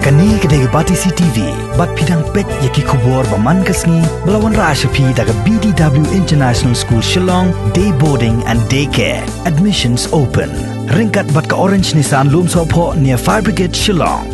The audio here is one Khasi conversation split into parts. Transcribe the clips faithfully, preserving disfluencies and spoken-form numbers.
Kane ka dei ka Batesi T V, bad phi dang peit ïa ki khubor ba man ka sngi, ba la wanrah sha phi da ka B D W International School Shillong, Day Boarding and Day Care. Admissions open. Ryngkat bad ka Orange Nissan Lumsohphoh near Fire Brigade Shillong.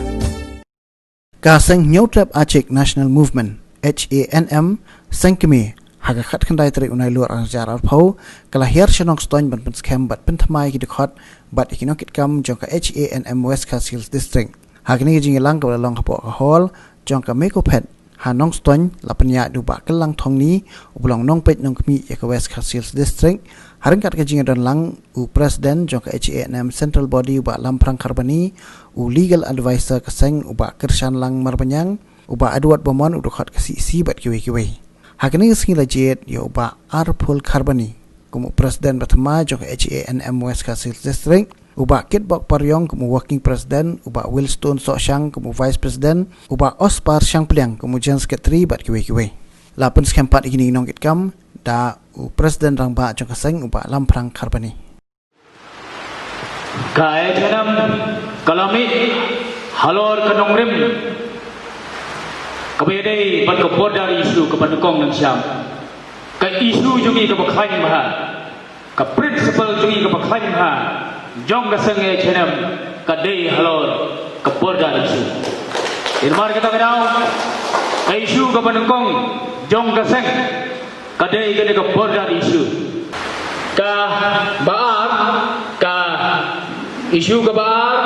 Ka seng Hynñiewtrep Achik National Movement, H A N M, seng kmie, ha ka khatkhyndai tarik u Nailur ar hajar arphew, ka la hiar sha Nongstoiñ ban pynskhem bad pynthymmai ïa ki dkhot bad ïa ki nongkitkam jong ka H A N M West Khasi Hills District. Ha kane ka jingïalang kaba la long hapoh ka hall jong ka Mekophet ha Nongstoiñ, la pynïaid da u Bah Kyllang Thongni, uba long nongpeit nongkhmih ïa ka West Khasi Hills District, ha ryngkat ka jingïadon lang u President jong ka H A N M Central Body u Bah Lamphrang Kharbani, u Legal Adviser ka seng u Bah Kyrshanlang Marbaniang, u Bah Edward Bamon u dkhot ka C E C bad kiwei kiwei. Ha kane ka sngi la jied ïa u Bah Arphul Kharbani kum u President ba thymmai jong ka H A N M West Khasi Hills District, u Bah Kitbok Pariong kum u Working President, u Bah Wilstone Sohshang kum u Vice President, u Bah Ospar Shangpliang kum u General Secretary bad kiwei kiwei. La pynskhem pat ïa kine ki nongkitkam da u President Rangbah jong ka seng u Bah Lamphrang Kharbani. Ka H A N M ka la mih halor ka nongrim kaba ïadei bad ka border issue kaba nyngkong nyngsham. Ka issue jong ngi kaba khlaiñ bha, ka principle jong ngi kaba khlaiñ bha jong ka seng H A N M ka dei halor ka border issue. Namar kata ka daw, ka issue kaba nyngkong jong ka seng ka dei kane ka border issue. Kaba ar, ka issue kaba ar,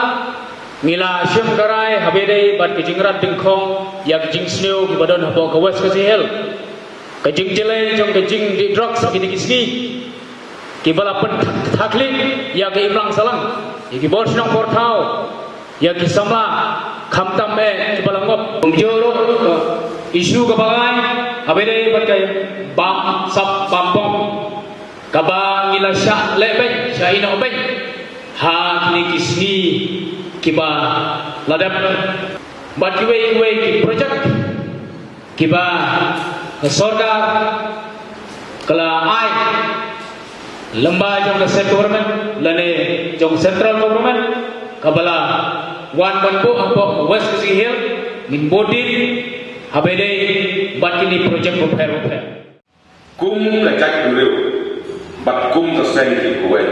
ngi la shim ka rai haba ïadei bad ka jingrat dyngkhong ïa ka jingsniew kiba don hapoh ka West Khasi Hills. Ka jingjyllei jong ka jingdih drugs ha kine ki sngi, kiba la pynthakhlih ïa ka imlang sahlang, ïa ki bor shnong bor thaw, ïa ki samla, khamtam eh kiba la ngop. Kumjuh ruh ka issue kaba lai haba ïadei bad ka bam sap bam bom, kaba ngi la shah leh beiñ, shah ïehnoh beiñ ha kine ki sngi kiba la dep. Bad kiwei kiwei ki project kiba ka sorkar ka la ai lyngba jong ka state government lane jong central government, kaba la wan ban buh hapoh West Khasi Hills, ngin bud dien haba ïadei bad kine project bapher bapher. Kum ka jaitbynriew bad kum ka seng kiwei,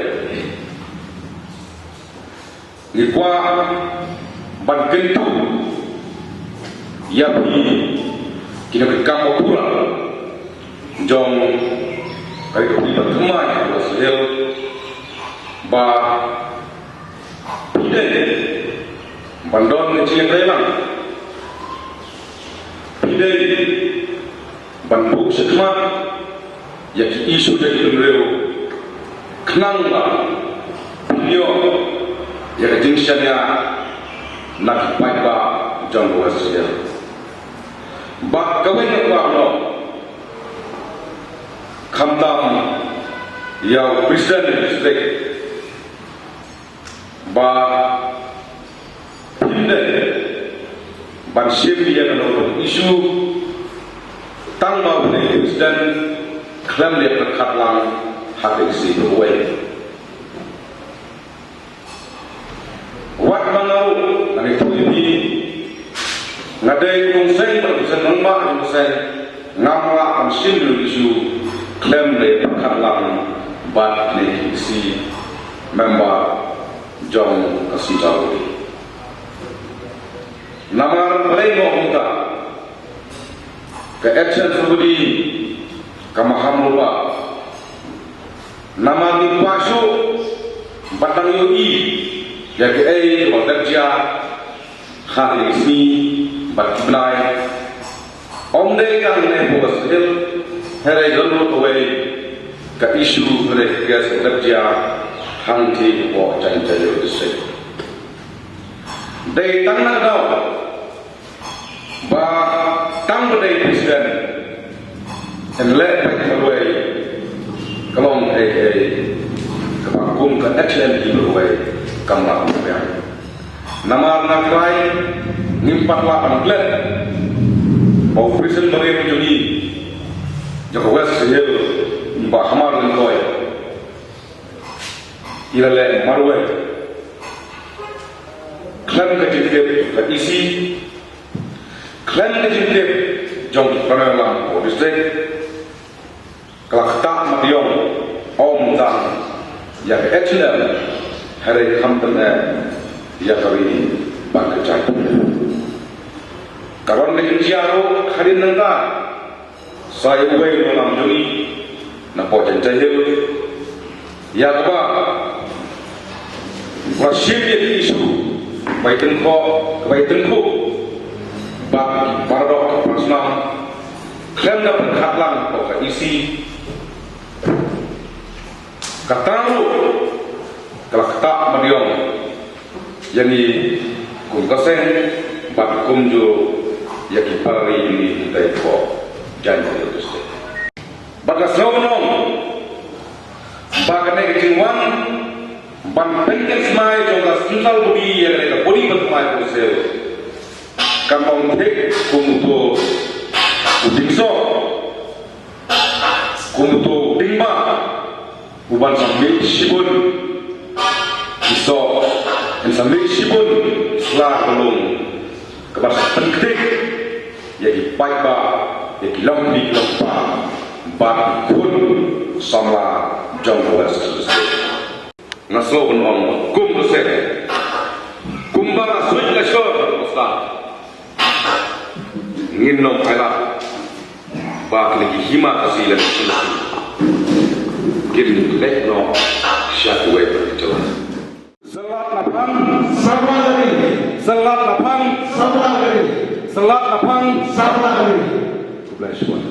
ngi kwah ban kyntu ïa phi ki nongkitkam ba pura jong ka ri ka phi ba thymmai ka West Khasi Hills, ba phi dei ban don ka jingïatreilang, phi dei ban buh shakhmat ïa ki issue jaitbynriew, khnang ba phin ïoh ïa ka jingshaniah na ki paidbah jong ka West Khasi Hills. Bad kawei ka kwah ban ong khamtam ïa u President district, ba phim dei ban shim ïa kano kano ka issue tang ba u dei President khlem da pyrkhat lang ha ka issue kawei. Wat ma nga ruh nga ïathuh ïa phi, nga dei u nongseng bad u seng rangbah jong ka seng, ngam lah ban shim ïa u issue khlem da pyrkhat lang bad kine ki C member jong ka C W D. Namar balei nga ong kumta? Ka action subudi ka maham rupa. Namar ngi kwah shuh ban dang ïohi ïa kaei kaba dang jia ha kine ki sngi bad ki bnai. Ym dei tang ne hapoh West Khasi Hills, hynrei don ruh kawei ka issue, hynrei ka case ka dang jia hangtei hapoh Jaintia Hills District. Dei tang na ka daw ba tang ba dei President yn leh beit marwei, ka long kaei kaei kaba kum ka H A N M marwei kam lah ban biang. Namar nga trai ngim pat lah ban klet ba u President marwei jong ngi jong ka West Khasi Hills, Bah Hamar Lyngdoh, i la leh marwei. Khlem ka jingtip ka E C, khlem ka jingtip jong ki Panaliang District, ka la ktah madiong ym tang ïa ka H N M, hynrei khamtam eh ïa ka ri bad ka jaitbynriew. Ka rong ka jingjia ruh hadien nangta, sa ïa uwei u nongïalam jong ngi na poh Jaintia Hills, ïa kaba la shim ïa ki issue ba ïa tyngkhuh, ba ïa tyngkhuh bad ki para doh, ki para snam, khlem da pyrkhat lang ha ka E C. Kata ruh ka la ktah madiong ïa ngi kum ka seng bad kumjuh ïa ki para ri jong ngi hangtai hapoh Jaintia Hills District. Bad nga sngew ban ong ba kane ka jingwan ban pynkynmaw jong ka Central Body ïa kane ka Body ban thymmai council, kan ym thik kum uto u dieng soh, kum uto u dieng bah, u ban sa mih shibun ki soh, un sa mih shibun sla ka lung, ka ban sa pynktik ïa ki paidbah, ïa ki longkmie ki longkpa bad ki khun samla jong ka West Khasi Hills District. Nga sngew ban ong ba kum ka seng, kumba nga suit la shor ka stad, ngin ym ailad ba kine ki hima Khasi lem Khasi kin leit noh sha kiwei pat ki jylla. Sa lad na phang, sa lad na phang, sa lad na phang, sa lad na phang. Khublei shibun.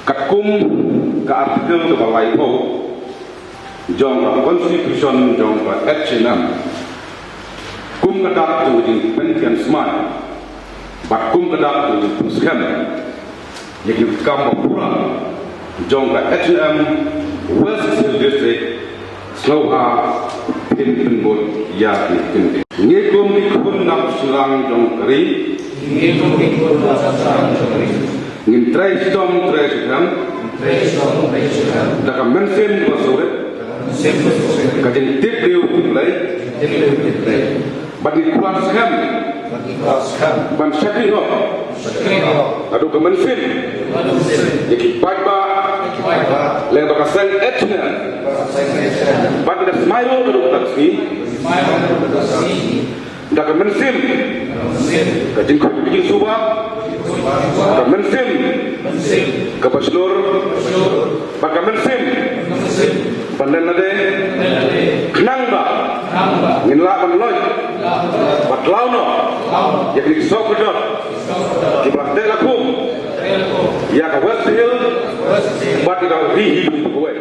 Katkum ka article kaba laiphew jong ka Constitution jong ka H N M, kum ka dak jong ka jingpynkhian smai bad kum ka dak jong ka jingpynskhem ïa ki kam ba pura jong ka H N M West Khasi Hills District, sngewbha phin pynbud ïa ki kum. Ngi kum ki khun nongshong jong ka ri, ngi kum ki khun nongshong jong ka ri, ngin trei shitom trei shitom, trei shitom trei shitom, da ka mynsiem ba sngewrit, da ka mynsiem ba sngewrit, ka jingtip briew tip Blei, jingtip briew tip Blei, bad ngi kwah skhem, bad ngi kwah skhem ban shakri hok, shakri hok, haduh ka mynsiem, haduh ka mynsiem, ïa ki paidbah, ïa ki paidbah, lyngba ka seng H N M, lyngba ka seng H N M, bad ngi da smai ruh haduh kata ka sngi, smai ruh haduh kata ka sngi, da ka mynsiem ka jingkhuid ka jingsuba, da ka mynsiem kaba shlur, bad ka mynsiem ban len lade, khnang ba ngin lah ban loit bad law noh ïa kine ki soh kordor kiba la teh la khum ïa ka West Hill bad ïa ka ri hi baroh kawei.